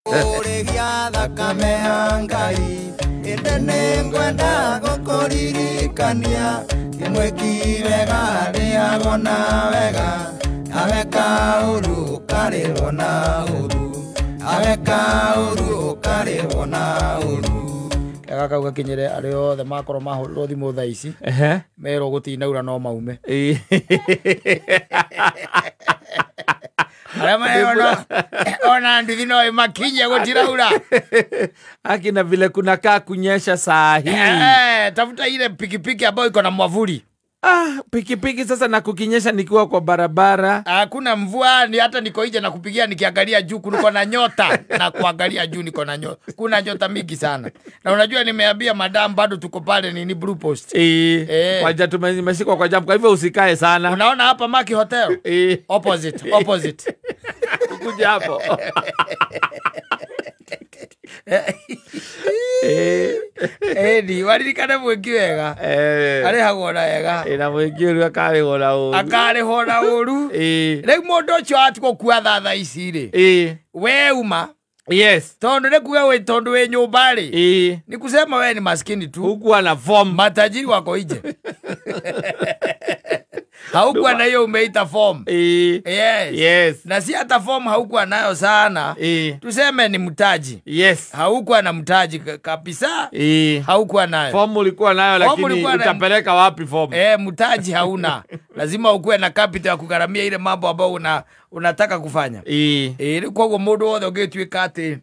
Ũrĩgia thakame ya Ngai ĩndĩ nĩngwenda gũkũririkania kĩmwĩki wega arĩagwo na wega aweka ũru ũkarĩhwo na ũru aweka ũru ũkarĩhwo na ũru. Kega kau gakinyĩre arĩa othe makorwo mahũrĩrwo thimũ thaa ici merwo gũtinaura no maume. Arĩa marona ona nduthi no ĩmakinyie gũtiraura. Akina vile kunakaa kunyesha saa hii. Tafuta ile pikipiki ambayo iko na mwavuli. Ah, pikipiki sasa na kukinyesha nikiwa kwa barabara. Hakuna mvua, ni hata niko nje na kupigia nikiangalia juu kuliko na nyota na kuangalia juu niko na nyota. Kuna nyota mingi sana. Na unajua nimeambia madam bado tuko pale ni Blue Post. Kwa tumeshikwa kwa jam, kwa hivyo usikae sana. Unaona hapa Maki Hotel? Opposite, opposite. Kuja hapo. Edi, waririkane mwingi wega. Arĩhagwo na wega. Na mwingi ũru akarĩhwo na ũru. Akarĩhwo na ũru. Rĩu mũndũ ũcio atigwo kua thaa ici rĩ. We uma. Yes. Tondu nĩ kuga we tondu we nyũmba rĩ. Ni kusema we ni maskini tu. Hukuwa na form. Matajiri wako nje. Haukuwa na hiyo umeita form. Yes. Yes. Na si hata form haukuwa nayo sana. Tuseme ni mtaji. Yes. Haukuwa na mtaji kabisa. Haukuwa nayo. Form ulikuwa nayo lakini utapeleka wapi form? Mtaji hauna. Lazima ukuwe na capital ya kugharamia ile mambo ambayo unataka kufanya. Kwa hiyo mũndũ wothe ũngĩtuĩka atĩ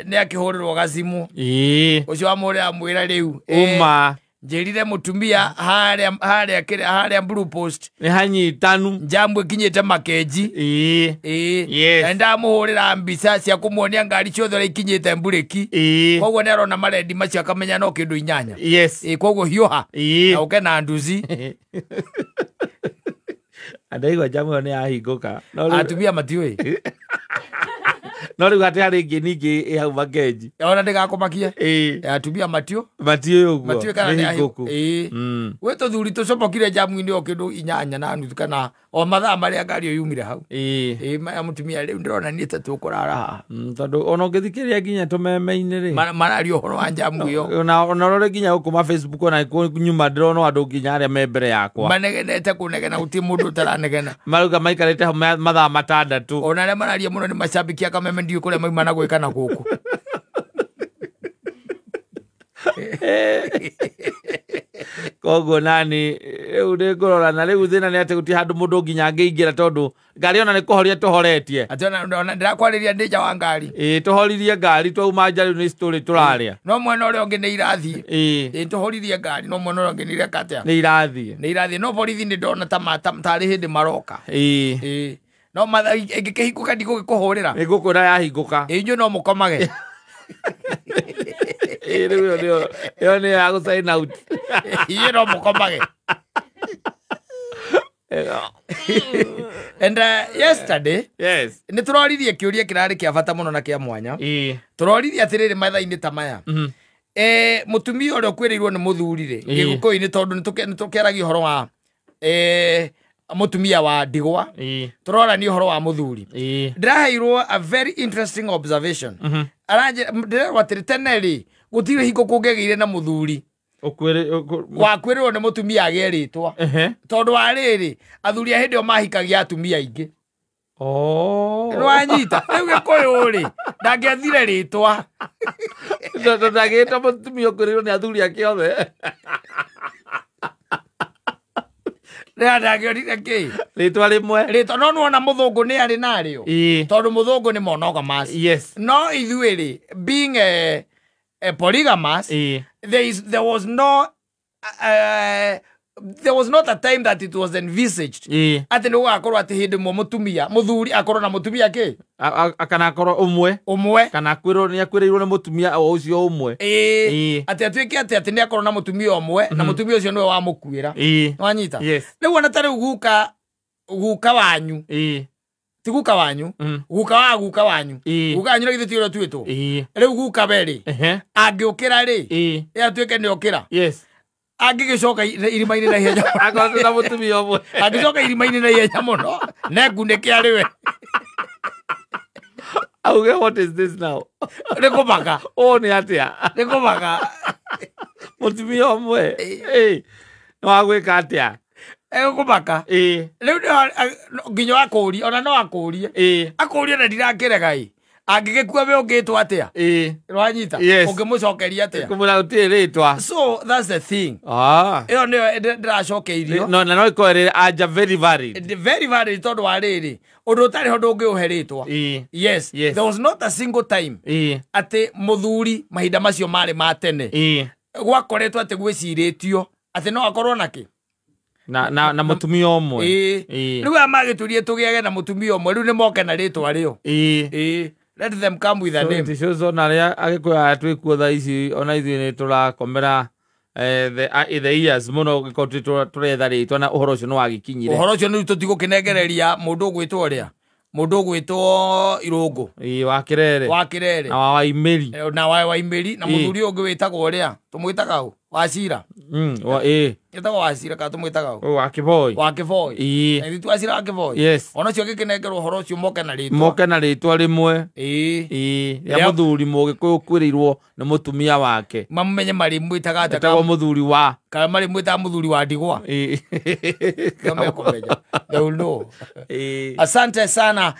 nĩ akĩhũrĩrwo gacimu. Ũcio amũrĩra amwĩra rĩu. Uma. Njĩrire mũtumia harĩa Blue Post. Nĩ hanyitanu. Njamu ĩkinyĩte makenji. Yes. Na ndamũhũrĩra mbica cia kũmuonia ngari ciothe ũrĩa ikinyĩte mburĩki. Koguo nĩ arona marendi macio akamenya no kĩndũ 8. Yes. Koguo hiũha. Na ũke na nduzi. Andaigua njamu ĩyo nĩ yahingũka. Atumia matiũĩ. No rĩu atĩ harĩ ĩngĩ ningĩ ĩ hau makenji. Ona ndĩgakũmakie. Atumia matio. Matiũĩ ũguo. Matiũĩ kana nĩ ahingũku. Gwĩ tũthuri tũcomokire njamu-inĩ o kĩndũ 8:30 kana o mathaa marĩa ngari ĩyo yumire hau. Maya mũtumia rĩu ndĩrona niĩ ta tũkũrara haha. Tondũ ona ũngĩthikĩrĩria nginya tũmeme-inĩ rĩ. Mararia ũhoro wa njamu ĩyo. Ona ũrore nginya gũkũ ma Facebook ona nyuma ndĩrona andũ nginya arĩa me mbere yakwa. Manegenete kũnegena gũtirĩ mũndũ ũtaranegena. Marauga maikarĩte hau mathaa 6. Ona arĩa mararia mũno nĩ macambĩki a Kameme ndiũĩ kũrĩa mauma na gwĩka na gũkũ. Koguo nani rĩu nĩngũrora na rĩu thĩna nĩ atĩ gũtirĩ handũ mũndũ nginya angĩingĩra tondũ ngari ona nĩ kũhoria tũhoretie. Atĩ ona ndĩrakwarĩria ndĩ nja wa ngari. Tũhoririe ngari twauma nja rĩu nĩ story tũraria. No mwena ũrĩa ũngĩ nĩ irathiĩ. Tũhoririe ngari no mwena ũrĩa ũngĩ nĩ ireka atĩa? Nĩ irathiĩ. Nĩ irathiĩ no borithi nĩ ndona tarĩ hĩndĩ maroka. No matha ĩngĩkĩhingũka ndigũgĩkũhũrĩra. Nĩngũkwĩra yahingũka. Inyuĩ no mũkomage. Rĩu ĩyo nĩ ya gũ sign out. Inyuĩ no mũkomage. And yesterday, yes, nĩ tũroririe kĩũria kĩrarĩ kĩa bata mũno na kĩa mwanya. Tũroririe atĩrĩrĩ mathaa-inĩ ta maya. Mũtumia ũrĩa ũkuĩrĩirwo nĩ mũthuri rĩ, gĩgũkũyũ-inĩ tondũ nĩ tũkĩaragia ũhoro wa mũtumia wa ndigwa. Tũrorania ũhoro wa mũthuri. Ndĩraheirwo a very interesting observation. Ndĩrerwo atĩrĩ tene rĩ, gũtirĩ hingo kũngĩagĩire na mũthuri wakuĩrĩrwo nĩ mũtumia agĩe rĩtwa. Tondũ wa rĩrĩ, athuri a hĩndĩ ĩyo mahikagia atumia aingĩ. Nĩwanyita? Rĩu Gĩkũyũ rĩ, ndangĩethire rĩtwa. Tondũ ndangĩĩtwo mũtumia ũkuĩrĩirwo nĩ athuri ake othe. Ndangĩonire kĩ? Rĩtwa rĩmwe. Rĩtwa no nĩwona mũthũngũ nĩ arĩ narĩo. Tondũ mũthũngũ nĩ monogamous. Yes. No ithuĩ rĩ, being a polygamous, there was no there was not a time that it was envisaged. Atĩ nĩ gũgakorwo atĩ hĩndĩ ĩmwe mũtumia mũthuri akorwo na mũtumia kĩ? Kana akorwo ũmwe. Ũmwe. Kana akwĩrwo nĩ akwĩrĩirwo nĩ mũtumia o ũcio ũmwe. Atĩ atuĩke atĩ nĩ akorwo na mũtumia ũmwe na mũtumia ũcio nĩwe wamũkuĩra. Nĩwanyita? Rĩu ona ta rĩu guka wanyu. Ti guka wanyu, guka wa guka wanyu. Guka wanyu na githĩ ti ũrĩa tuĩtwo. Rĩu guka we rĩ, angĩũkĩra rĩ, atuĩke nĩ okĩra. Yes. Angĩgĩcoka irima-inĩ na ihenya. Akorwo na mũtumia ũmwe. Angĩcoka irima-inĩ na ihenya mũno, na ngunĩke arĩ we. Auge what is this now? Nĩ kũmaka. Ũũ nĩ atĩa? Nĩ kũmaka. Mũtumia ũmwe. Ĩ. Nĩ wagwĩka atĩa? Egũkũmaka. Ĩ. Rĩu nginya akũrie, ona no akũrie. Ĩ. Akũrie na ndirakĩrega ĩ. Angĩgĩkua we ũngĩtwo atĩa? Ĩ. Wanyita? Yes. Ũngĩmũcokeria atĩa? Kũmwĩra gũtirĩ rĩtwa. So that's the thing. Ah. Ĩyo nĩyo ndĩracokeirio. No, na no ĩkorwo ĩrĩ anja very valid. Very valid tondũ wa rĩrĩ, ũndũ ũtarĩ ho ndũngĩũhe rĩtwa. Ĩ. Yes. Yes. There was not a single time Ĩ. atĩ mũthuri mahinda macio marĩ ma tene. Ĩ. Gwakoretwo atĩ gwĩcirĩtio atĩ no akorwo nakĩ? Na mũtumia ũmwe. Ĩ. Ĩ. Rĩu aya magĩtũrie tũgĩage na mũtumia ũmwe, rĩu nĩ moke na rĩtwa rĩo. Ĩ. Ĩ. Let them come with a So name. it shows ona arĩa Agĩkũyũ aya twĩkuo thaa ici ona ithuĩ nĩ tũrakomera the years mũno gĩkorwo tũretha rĩtwa na ũhoro ũcio nĩ wagĩkinyire. Ũhoro ũcio nĩ tũtigũkĩnengereria mũndũ ũgwĩtwo ũrĩa? Mũndũ ũgwĩtwo Irũngũ. Ĩ, wa Kĩrere. Wa Kĩrere. Na wa Waimĩri. Na wa Waimĩri na Ĩ. mũthuri ũngĩ wĩtagwo ũrĩa? Tũmwĩtaga ũ? Wacira. Ĩ. Wĩtagwo Wacira kana tũmwĩtaga ũ? Wa Kĩboi. Wa Kĩboi. Ĩ. Na ithuĩ Wacira wa Kĩboi. Yes. Ona ũcio agĩkĩnengerwo ũhoro ũcio moke na rĩtwa. Moke na rĩtwa rĩmwe. Ĩ. Ĩ. Rĩa mũthuri Mũgĩkũyũ ũkuĩrĩirwo nĩ mũtumia wake. Mamũmenye marĩmwĩtaga atĩa? Etagwo mũthuri wa. Kana marĩmwĩtaga mũthuri wa ndigwa. Ĩ. Nĩo mekũmenya. They will know. Ĩ. Asante sana.